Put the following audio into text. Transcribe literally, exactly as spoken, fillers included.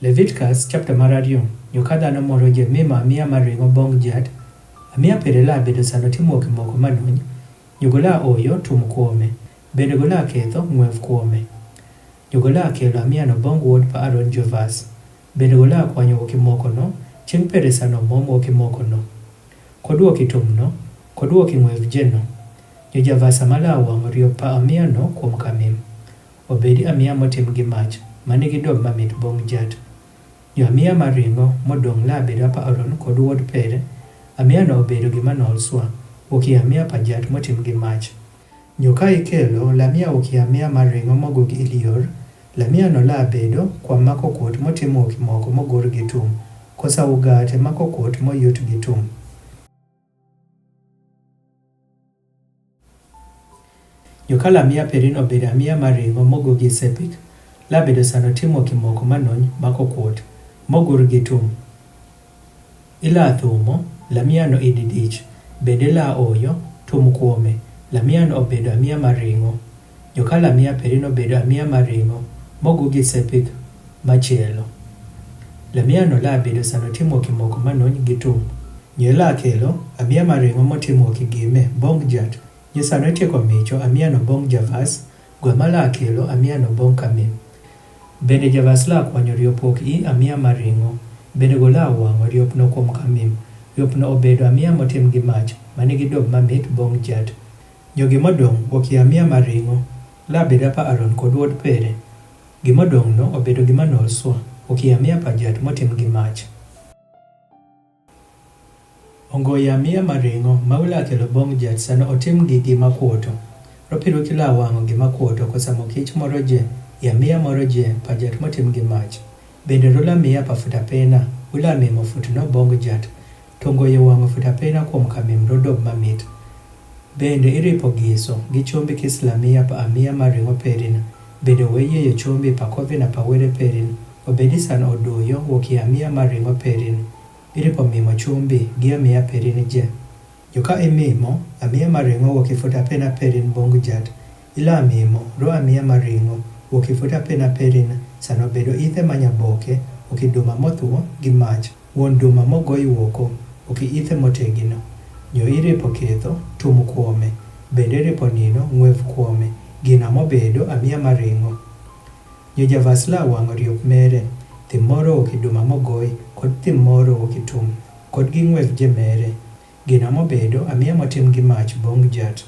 Levitikas chapta mar ariyo. Nyo ka dhano moro je mimo amia ma ringo bong jat, amia pere la bedo sano timo ki moko manony. Nyo gola oyo tum kuome, bende gola ketho ng'wev kuome. Nyo gola kelo amia no bong wuod pa Aron javas, bende gola kwanyo wo ki moko no, ching pere sano mom wo ki moko no. Kod wo ki tum no, kod wo ki ng'wev je no. Nyo javas amala wang rio pa amia no kuom kamim. Obedi amia motim gi mach, mani gi dob mamit bong jat. Nyo amia ma ringo modong la bedo pa Aron kod wuod pere, amia no obedo gi manol swa, wo ki amia pa jat motim gi mach. Nyo ka ikelo lamia wo ki amia ma ringo mogo gi ilior, lamia no la bedo kwa mako kuot motim wo ki moko mogur gi tum, kosa ugate mako kuot moyut gi tum. Nyo ka lamia perin obedo amia ma ringo mogo gi sepik, la bedo sano timo ki moko manony mako kuot, mogur gi tum. Ila thumo, lamia no ididich, bende la oyo, tum kuome, lamia no obedo amia ma ringo. Nyo ka lamia perin obedo amia ma ringo mogo gi sepik machielo, lamia no la bedo sano timo ki moko manony gi tum. Nyo la kelo amia ma ringo motimo ki gime bong jat. Nyo sano tieko micho amia no bong javas, gwe ma la kelo amia no bong kamim. Bende javas la kwanyo riop wo ki amia ma ringo, bende go la wango riop no kuom kamim. Riop no obedo amia motim gi mach, mani gi dob mamit bong jat. Nyo gimodong wo ki amia ma ringo la bedo pa Aron kod wuod pere. Gimodong no obedo gi manol swa, wo ki amia pa jat motim gi mach. Ongo ya amia ma ringo ma ula kelo bong jat sano otim gi gima kuoto. Ropiro ki la wango gima kuoto kosa mokich moro je, ya amia moro je pa jat motim gi mach. Bende ro lamia pa futa pena, ula mimo fut no bong jat. Tongo ye wango futa pena kuom kamim ro dob mamit. Bende iripo giso gi chumbi kis lamia pa amia ma ringo perin. Bende weye ye chumbi pa kovina pa were perin, obedi sano oduyo wo ki amia ma ringo perin. Iripo mimo chumbi gi amia perin je. Nyo ka imimo amia ma ringo wo ki futa pena perin bong jat, ila mimo ro amia ma ringo wo ki futa pena perin sano bedo ithe manya boke, wo ki duma mothuo gi mach, wuon duma mogoi woko, wo ki ithe motegino. Nyo iripo ketho tum kuome, bende iripo nino ng'wev kuome, gina mobedo amia ma ringo. Nyo javas la wango riop mere, thim moro wo ki duma mogoi, kod thim moro wo ki tum, kod gi ng'wev je mere. Gina mobedo amia motim gi mach bong jat.